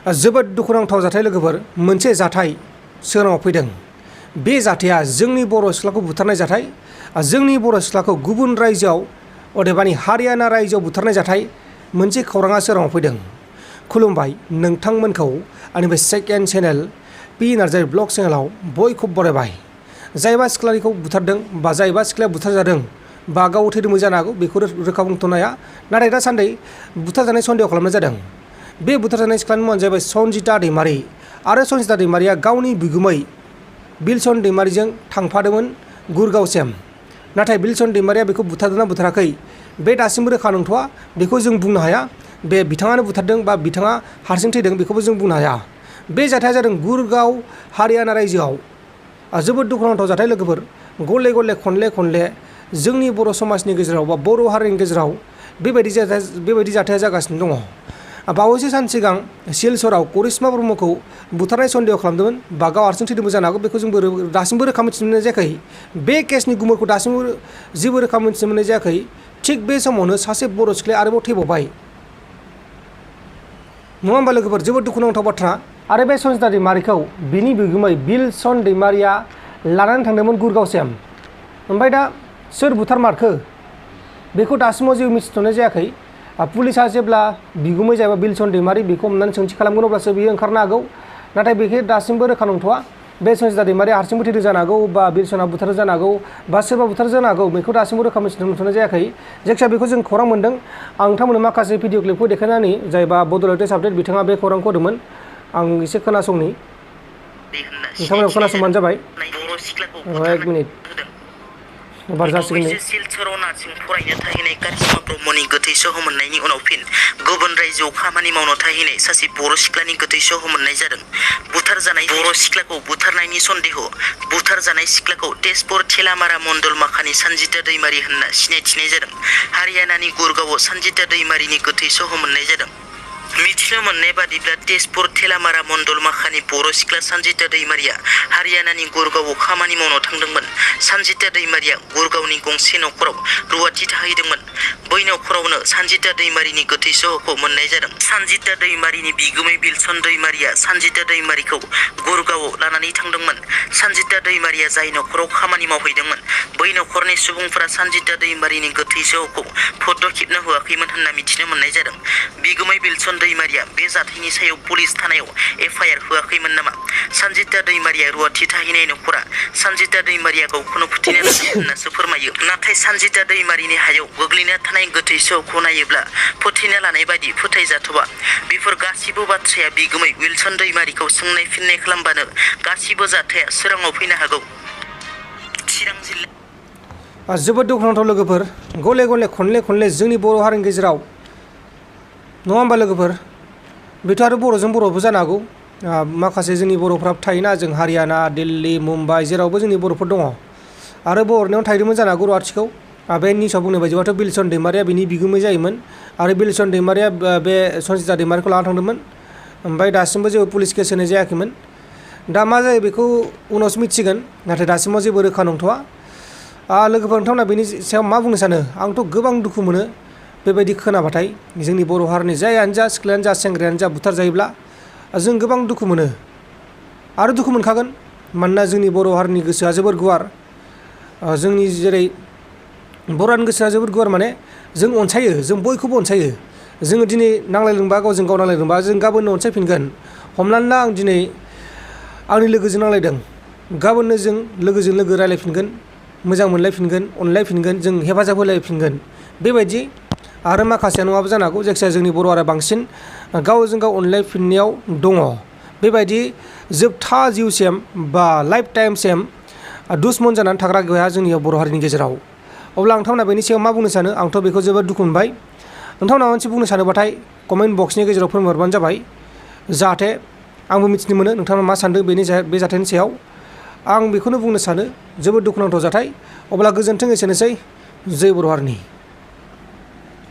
जोबोद दुखुनांथाव जाथाय लोगोफोर मोनसे जाथाय सोराङाव फैदों। बे जाथाया जोंनि बर' सिख्लाखौ बुथारनाय जाथाय, जोंनि बर' सिख्लाखौ गुबुन रायजोआव अदेबानि हारियाना रायजोआव बुथारनाय जाथाय मोनसे खौराङा सोराङाव फैदों। खुलुमबाय नोंथांमोनखौ आंनि बे second channel P Narzary blog चेनेलाव बयखौबो बरायबाय। जायबा सिख्लाखौ बुथारदों बा जायबा सिख्लाया बुथारजादों बा गाव थैदोंबो जानो हागौ बेखौ रोखा बुंथ'नो हाया, नाथाय दासान्दि बुथारजानाय सन्देह खालामनाय जादों। बे बुथारजानाय सिख्लानि मुङानो जाहैबाय सन्जिता दैमारी आरो सन्जिता दैमारीया गावनि बिगुमै बिलसन दैमारीजों थांफादोंमोन गुरगावसिम। नाथाय बिलसन दैमारीया बेखौ बुथारदोंना बुथाराखै बे दासिमबो रोखा नंथ'वा, बेखौ जों बुंनो हाया। बे बिथाङानो बुथारदों बा बिथाङा हारसिं थैदों बेखौबो जों बुंनो हाया। बे जाथाया जादों गुरगाव हारियाना रायजोआव। जोबोद दुखुनांथाव जाथाय लोगोफोर, गले गले खनले जोंनि बर' समाजनि गेजेराव बा बर' हारिनि गेजेराव बेबायदि जाथाया जागासिनो दङ। बावैसो सान सिगां सिलचराव करिश्मा ब्रह्मखौ बुथारनाय सन्देह खालामदोंमोन बा गाव हारसिं थैदोंबो जानो हागौ, बेखौ जोंबो दासिमबो रोखा मिथिनो मोननाय जायाखै। बे केसनि गुमुरखौ दासिमबो जेबो रोखा मिथिनो मोननाय जायाखै। थिग बे समावनो सासे बर' सिख्लाया आरोबाव थैबावबाय, नङा होमबा लोगोफोर? जोबोद दुखुनांथाव बाथ्रा। आरो बे सन्जिता दैमारीखौ बिनि बिगुमै बिलसन दैमारीया लानानै थांदोंमोन गुरगावसिम। ओमफ्राय दा सोर बुथारमारखो बेखौ दासिमाव जेबो मिथिथ'नाय जायाखै। पुलिसा जेब्ला बिगुमै जायोबा बिलसन दैमारी बेखौ हमनानै सोंथि खालामगोन अब्लासो बियो ओंखारनो हागौ। नाथाय बेखौ दासिमबो रोखा नंथ'वा। बे सन्जिता दैमारीया हारसिंबो थैदों जानो हागौ बा बिलसना बुथारदों जानो हागौ बा सोरबा बुथारदों जानो हागौ, बेखौ दासिमबो रोखा मिथिनो मोनथ'नाय जायाखै। जायखिजाया बेखौ जों खौरां मोन्दों। आं नोंथांमोननो माखासे भिडिअ क्लिपखौ देखायनानै जायबा बड'लेण्ड आपडेट बिथाङा बे खौरांखौ होदोंमोन, आं एसे खोनासंनि, नोंथांमोनाव खोनासंबानो जाबाय। 1 मिनिट बार जासिगोन नै। सिलचराव नार्सिं फरायनो थाहैनाय करिश्मा ब्रह्मनि गोथै सह मोननायनि उनाव फिन गुबुन रायजोआव खामानि मावनो थाहैनाय सासे बर' सिख्लानि गोथै सह मोननाय जादों। बुथारजानाय बर' सिख्लाखौ बुथारनायनि सन्देह। बुथारजानाय सिख्लाखौ तेजपुर थेलामारा मण्डल माखानि सन्जिता दैमारी होनना सिनायथिनाय जादों। हारियानानि गुरगावआव सन्जिता दैमारीनि गोथै सह मोननाय जादों। मिथिनो मोननाय बादिब्ला तेजपुर थेलामारा मण्डल माखानि बर' सिख्ला सन्जिता दैमारीया हारियानानि गुरगावआव खामानि मावनो थांदोंमोन। सन्जिता दैमारीया गुरगावनि गंसे न'खराव रुवाथि थाहैदोंमोन। बै न'खरावनो सन्जिता दैमारीनि गोथै सहखौ मोननाय जादों। सन्जिता दैमारीनि बिगुमै बिलसन दैमारीया सन्जिता दैमारीखौ गुरगावआव लानानै थांदोंमोन। सन्जिता दैमारीया जाय न'खराव खामानि मावहैदोंमोन बै न'खरनि सुबुंफोरा सन्जिता दैमारीनि गोथै सहखौ फट' खेबनो होआखैमोन होनना मिथिनो मोननाय जादों। बिगुमै बिलसन दैमारीया बे जाथायनि सायाव पुलिस थानायाव एफआइआर होआखैमोन नामा? सन्जिता दैमारीया रुवाथि थाहैनाय न'खरा सन्जिता दैमारीया गावखौनो फोथैनो लादों होननासो फोरमायो। नाथाय सन्जिता दैमारीनि हायाव गोग्लैना थानाय गोथै सहखौ नायोब्ला फोथैनो लानाय बायदि फोथायजाथावा। बेफोर गासिबो बाथ्राया बिगुमै विल्सन दैमारीखौ सोंनाय फिननाय खालामबानो गासिबो जाथाया सोराङाव फैनो हागौ। चिरां जिल्ला जोबोद दुखुनांथाव लोगोफोर, गले गले खनले जोंनि बर' हारिनि गेजेराव, नङा होमबा लोगोफोर? बेथ' आरो बर'जों बर'बो जानो हागौ। माखासे जोंनि बर'फ्राबो थायोना, जों हारियाना, दिल्ली, मुम्बाइ जेरावबो जोंनि बर'फोर दङ। आरो बर'नियाव थाहैदोंमोन जानो हागौ रुवाथिखौ। बे निउसाव बुंनाय बायदिबाथ' बिलसन दैमारीया बिनि बिगुमै जायोमोन आरो बिलसन दैमारीया बे सन्जिता दैमारीखौ लाना थांदोंमोन। ओमफ्राय दासिमबो जेबो पुलिस केस होनाय जायाखैमोन। दा मा जायो बेखौ उनावसो मिथिगोन, नाथाय दासिमाव जेबो रोखा नंथ'वा। लोगोफोर नोंथांमोना बेनि सायाव मा बुंनो सानो? आंथ' गोबां दुखु मोनो बेबायदि खोनाबाथाय। जोंनि बर' हारिनि जायानो जा, सिख्लायानो जा, सेंग्रायानो जा बुथार जायोब्ला जों गोबां दुखु मोनो आरो दुखु मोनखागोन। मानोना जोंनि बर' हारिनि गोसोआ जोबोर गुवार। जोंनि जेरै बर' हारिनि गोसोआ जोबोर गुवार, माने जों अनसायो, जों बयखौबो अनसायो। जोङो दिनै नांलायदोंबा गावजों गाव नांलायदोंबा जों गाबोननो अनसायफिनगोन। हमनानै ला आं दिनै आंनि लोगोजों नांलायदों, गाबोननो जों लोगोजों लोगो रायलायफिनगोन, मोजां मोनलायफिनगोन, अनलायफिनगोन, जों हेफाजाब होलायफिनगोन। बेबायदि आरो माखासेया नङाबो जानो हागौ। जायखिजाया जोंनि बर' हारिया बांसिन गावजों गाव अनलायफिननायाव दङ। बेबायदि जोबथा जिउसिम बा लाइफ टाइमसिम दुश्मन जानानै थाग्रा गैया जोंनि बर' हारिनि गेजेराव। अब्ला नोंथांमोना बेनि सायाव मा बुंनो सानो? आंथ' बेखौ जोबोद दुखु मोनबाय। नोंथांमोना मोनसे बुंनो सानोबाथाय कमेन्ट बक्सनि गेजेराव फोरमायहरबानो जाबाय, जाहाथे आंबो मिथिनो मोनो नोंथाङा मा सानदों बे जाथायनि सायाव। आं बेखौनो बुंनो सानो, जोबोद दुखुनांथाव जाथाय। अब्ला गोजोन्थों, एसेनोसै। जय बर' हारिनि।